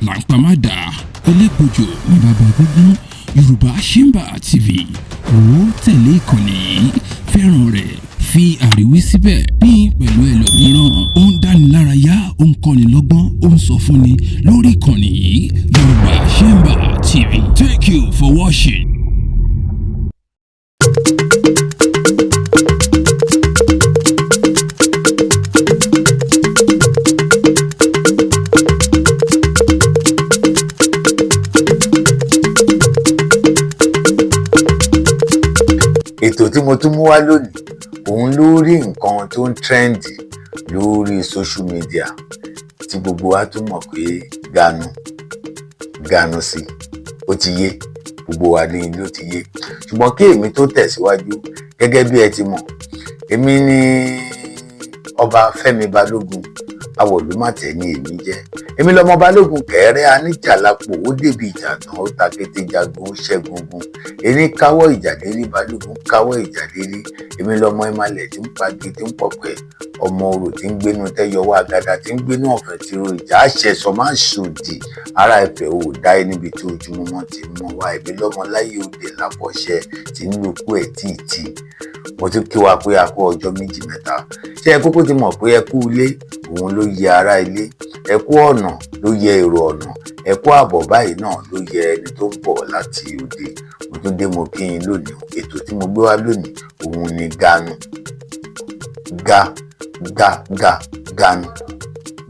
Là ń pa má dà elégbòjò ní bàbá gbógun. Yorùbá Chamber TV, wò ó, tẹ̀lé ìkànnì yìí, fẹ́ràn rẹ̀, fi àríwí síbẹ̀, pín pẹ̀lú ẹlòmíràn. Ó ń dánilárayá, ó ń kọ́ni lọ́gbọ́n, ó ń sọ fúnni lórí ìkànnì yìí, Yorùbá Chamber TV. Thank you for watching. Ètò tí mo tún mú wá lónìí, òun lórí nǹkan tó ń trend lórí social media tí gbogbo wa tún mọ̀ pé ganu ganu sí. Ó ti yé gbogbo wa ní ló ti yé. Ṣùgbọ́n kí èmi tó tẹ̀síwájú, gẹ́gẹ́ bí ẹ ti mọ̀, èmi ní Ọba Fẹ́mi Balógun Awọ̀lúmọ̀tẹ́ ní èmi jẹ́. Èmi lọmọ Balógun kẹrẹ aníjàlápò, ó débi ìjà tán, ó ta kété jagun, ó ṣẹ́gun gun ẹni káwọ́ ìjà lérí. Balógun káwọ́ ìjà lérí. Èmi lọmọ ìmàlẹ̀ tí ń pagi, tí ń pọ̀pẹ́, ọmọ orò tí ń gbénu tẹ́yọwọ́ agada, tí ń gbénu ọ̀fẹ́ tí ro ìjà àṣẹsọ máa ń ṣòdì ara ẹ̀fẹ̀ ò dá ẹ níbi tí ojúmọmọ ti mọ wá. Èmi lọmọ láyé òde láfọ̀ṣẹ tí ń lòkú ẹ̀ tíìtì. Mo tún kí wa pé a kú ọjọ́ méjì mẹ́ta. Ṣé ẹ kúkú ti mọ̀ pé ẹ kú ilé, òun ló yẹ ará ilé, ẹ kú ọ̀nà ló yẹ èrò ọ̀nà, ẹ kú àbọ̀ báyìí náà ló yẹ ẹni tó ń bọ̀ láti òde. Mo tún dé, mo kí yín lónìí. Ètò tí mo gbé wá lónìí, òun ni ganu ga ga ga ganu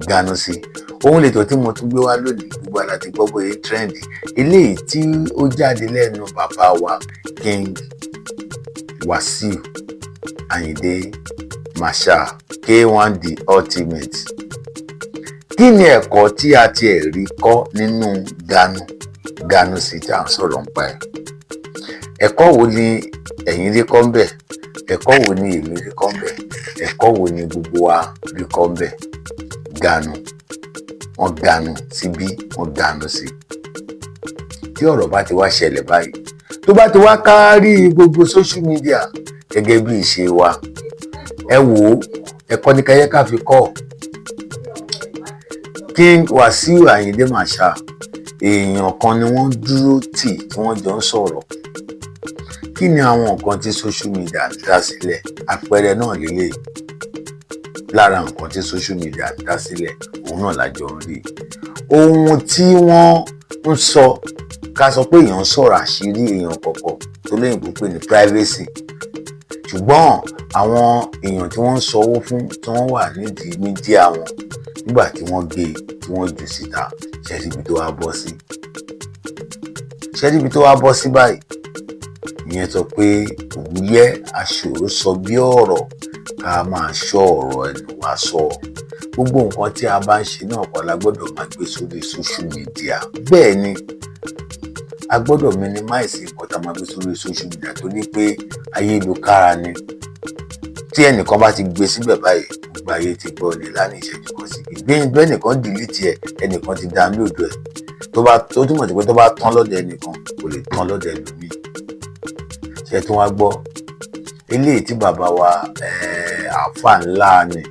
ganu sí. Òun lètò tí mo tún gbé wá lónìí. Gbogbo àlá ti gbọ́ bóyá trend eléyìí tí ó jáde lẹ́nu bàbá wa King Wasiu Ayinde Marshal, K1 the Ultimate. Kí ni ẹ̀kọ́ tí a tiẹ̀ rí kọ́ nínú ganu ganu sí tí à ń sọ̀rọ̀ nípa ẹ̀? Ẹ̀kọ́ wo ni ẹ̀yin rí kọ́ ńbẹ̀? Ẹ̀kọ́ wo ni èmi rí kọ́ ńbẹ̀? Ẹ̀kọ́ wo ni gbogbo wa rí kọ́ ńbẹ̀? Ganu, wọ́n ganu síbí, wọ́n ganu sí. Tí ọ̀rọ̀ bá ti wá ṣẹlẹ̀ báyìí, tó bá ti wá kárí gbogbo social media gẹ́gẹ́ bí ìṣe wa, ẹ wò ó, ẹ̀kọ́ ní kẹyẹ ká fi kọ́. King Wasiu Ayinde Marshal, èèyàn kan ni wọ́n dúró tì tí wọ́n jọ ń sọ̀rọ̀. Kí ni àwọn nǹkan tí social media ń dá sílẹ̀? Àpẹẹrẹ náà lélẹ̀. Lára nǹkan tí social media ń dá sílẹ̀, òun náà lájọ ń rí. Ohun tí wọ́n ń sọ, ká sọ pé èèyàn ń sọ̀rọ̀ àṣírí èèyàn kọ̀ọ̀kan tó lóyìnbó pè ní privacy, ṣùgbọ́n àwọn èèyàn tí wọ́n ń sanwó fún, tí wọ́n wà nídìí media wọn, nígbà tí wọ́n gbé e, tí wọ́n jù síta, ṣẹ́ríbi tó wá bọ́ sí? Ṣẹ́ríbi tó wá bọ́ sí báyìí? Ìyẹn sọ pé òwúyẹ́ aṣòro sọ bí ọ̀rọ̀, ká máa ṣọ́ ọ̀rọ̀ ẹnu wa sọ. Gbogbo nǹkan tí a bá ń ṣe náà kọ́ la gbọ́dọ̀ máa gbé sórí social media. Bẹ́ẹ̀ ni, a gbọ́dọ̀ minimize nǹkan tá a máa gbé sórí social media, torí pé ayélujára ni. Tí ẹnìkan bá ti gbé síbẹ̀ báyìí, gbogbo ayé ti gbọ́ ní lánàá ìṣẹ́jú kan sí i. Bí ẹnìkan delete ẹ̀, ẹnìkan ti download ẹ̀. Tó bá tó túmọ̀ sí pé tó bá tán lọ́dọ̀ ẹnìkan, kò lè tán lọ́dọ̀ ẹlòmíì. Ṣe tí wọ́n gbọ́ eléyìí tí bàbá wa àáfà ńlá ni,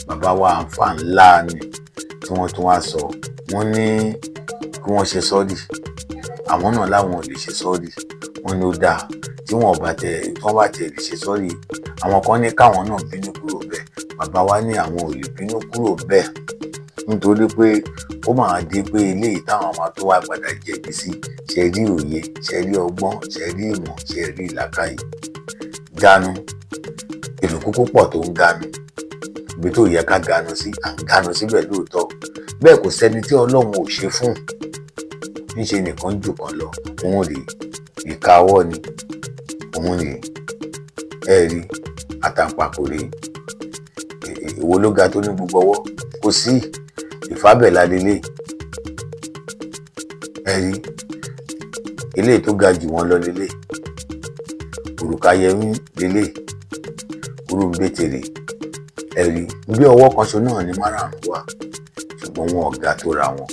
bàbá wa àáfà ńlá ni, tí wọ́n tún wá sọ, wọ́n ní kí wọ́n ṣe sorry, àwọn náà láwọn ò lè ṣe sorry. Wọ́n ní ó dáa tí wọ́n bá tẹ, tí wọ́n bá tẹ lè ṣe sorry. Àwọn kan ní káwọn náà bínú kúrò bẹ́ẹ̀. Bàbá wa ní àwọn ò lè bínú kúrò bẹ́ẹ̀, nítorí pé ó máa di pé eléyìí táwọn máa tó wá padà jẹ̀bi sí. Ṣe rí òye, ṣe rí ọgbọ́n, ṣe rí ìmọ̀, ṣe rí ìlàkàyè? Ganu èrò kúkú pọ̀ tó ń ganu. Ibi tó yẹ ká ganu sí, à ń ganu síbẹ̀ lóòótọ́. Bẹ́ẹ̀ kò sẹ́ni tí Ọlọ́run ò ṣe fún. Níṣe nìkan jù kan lọ. Òun rèé, ìka ọwọ́ ni òun rèé. Ẹ rí àtàǹpàkò rèé. Èwo ló ga tó ní gbogbo ọwọ́? Kò sí. Ìfábẹ̀là lélẹ̀. Ẹ rí eléyìí tó ga jù wọ́n lọ lélẹ̀. Òrùka yẹmí lélẹ̀, orúmbétèrè. Ẹ rí bí ọwọ́ kan ṣo náà ní márààrún wà, ṣùgbọ́n wọn ò ga tó ra wọn.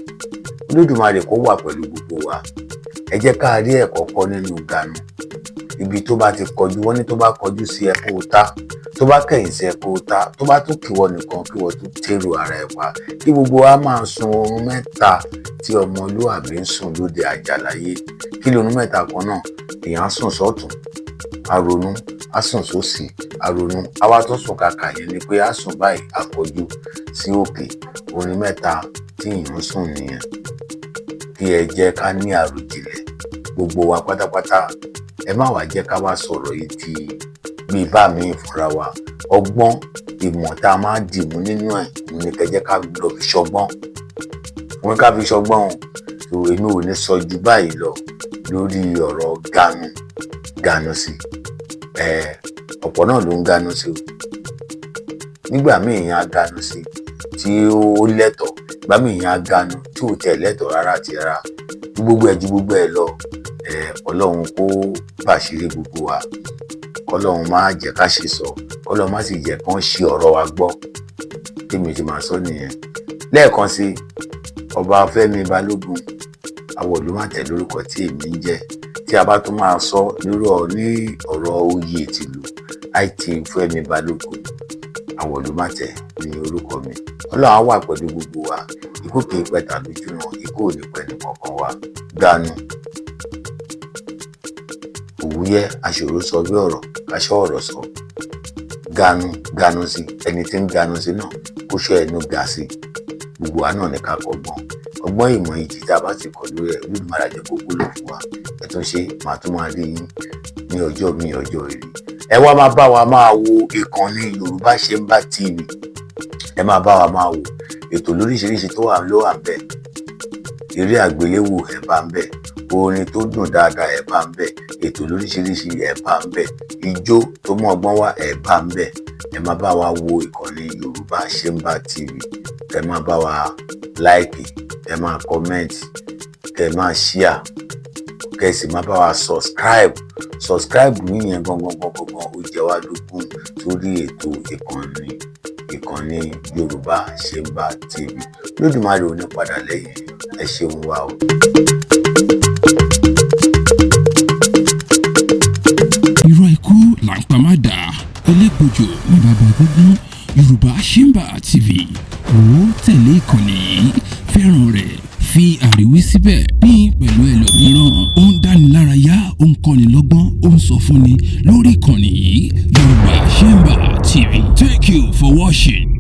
Olódùmarè kó wà pẹ̀lú gbogbo wa. Ẹ jẹ́ ká rí ẹ̀kọ́ kọ́ nínú ganu. Ibi tó bá ti kọjú, wọ́n ní tó bá kọjú sí ẹ kó o ta. Tó bá kẹ̀yìn sí ẹ, kó o ta. Tó bá tún kíwọ nìkan, kí wọ́n tún tèrò ara ẹ pa, kí gbogbo wa máa sun oorun mẹ́ta tí ọmọlúwàbí ń sùn lóde àjàláyé. Kí lóorun mẹ́ta kan náà? Èèyàn á sùn sọ́tún, á ronú, á sùn sósì, á ronú, á wá tún sùn kàkà. Yẹn ni pé á sùn báyìí, á kọjú sí òkè. Oorun mẹ́ta tí èèyàn ń sùn nìyẹn. Kí ẹ jẹ́ ká ní àròjinlẹ̀, gbogbo wa pátápátá. Ẹ má wàá jẹ́ ká wá sọ̀rọ̀ yìí di bíi bá mi fúnra wa. Ọgbọ́n ìmọ̀ tá a máa dìmú nínú ẹ̀, òun ni kẹ́ jẹ́ ká lọ fi ṣọgbọ́n, òun ká fi ṣọgbọ́n o. So èmi ò ní sọ ju báyìí lọ lórí ọ̀rọ̀ ganu ganu sí ẹ. Ọ̀pọ̀ náà ló ń ganu sí o. Nígbà míì, èèyàn á ganu sí tí ó lẹ́tọ̀ọ́. Ìgbà míì, èèyàn á ganu tí ò tẹ̀ lẹ́tọ̀ọ́ rárá àti rárá. Ju gbogbo ẹ̀ ju gbogbo ẹ̀ lọ, ẹ Ọlọ́run kó bàṣírí gbogbo wa, kọ́lọ́run má jẹ́ ká ṣe sọ, kọ́lọ́run má sì jẹ́ kán ṣi ọ̀rọ̀ wa gbọ́. Tèmi ti máa sọ nìyẹn. Lẹ́ẹ̀kan sí, Ọba Fẹ́mi Balógun Awọ̀lúmọ̀tẹ̀ lórúkọ tí èmi ń jẹ́. Tí a bá tún máa sọ lórí ọ ní ọ̀rọ̀ oyè tìlú, IT Fẹ́mi Balógun Awọ̀lúmọ̀tẹ̀ ní orúkọ mi. Ọlọ́run á wà pẹ̀lú gbogbo wa. Ikú kì í pẹ̀tà lójú náà, ikú ò ní pẹ́ nìkankan wa. Ganu òwúyẹ́, aṣòro sọ bí ọ̀rọ̀ káṣọ́ ọ̀rọ̀ sọ. Ganu ganu sí ẹni tí ń ganu sí náà, kó ṣọ́ ẹnu ga sí. Gbogbo wa náà ní ká kọ́gbọ́n ọgbọ́n ìmọ̀ ìjì tá a bá sì kọ́ lórí ẹ̀. Olódùmarè jẹ́ kó wúlò fún wa. Ẹ tún ṣe, màá tún máa rí yín ní ọjọ́ mi, ọjọ́ ire. Ẹ wá máa bá wa máa wo ìkànnì Yorùbá Ṣemba TV. Ẹ máa bá wa máa wo ètò lóríṣiríṣi tó wà ló wà ń bẹ̀. Eré àgbéléwò, ẹ bá ń bẹ̀. Orin tó dùn dáadáa, ẹ bá ń bẹ̀. Ètò lóríṣiríṣi, ẹ bá ń bẹ̀. Ijó tó mú ọgbọ́n wá, ẹ bá ń bẹ̀. Ẹ máa bá wa wo ìkànnì Yorùbá Ṣemba TV. Ẹ máa bá wa like, ẹ máa comment, kẹ máa share, kẹ sì máa bá wa subscribe. Subscribe yíyẹn gangan gangan ó jẹ wá lógún sórí ètò ìkànnì Yorùbá Ṣemba TV. Lódùmarè ò ní padà lẹ́yìn. Ẹ ṣeun wa o. Irọ́ ikú là ń pa má dà, elégbòjò ní bàbá egúngún. Yorùbá Ṣemba TV, wò ó, tẹ̀lé ìkànnì yìí, fẹ́ràn rẹ̀, fi àríwí síbẹ̀, pín pẹ̀lú ẹlòmíràn. Ó ń dánilárayá, ó ń kọ́ni lọ́gbọ́n, ó ń sọ fúnni lórí ìkànnì yìí, Yorùbá Ṣemba TV. Thank you for watching.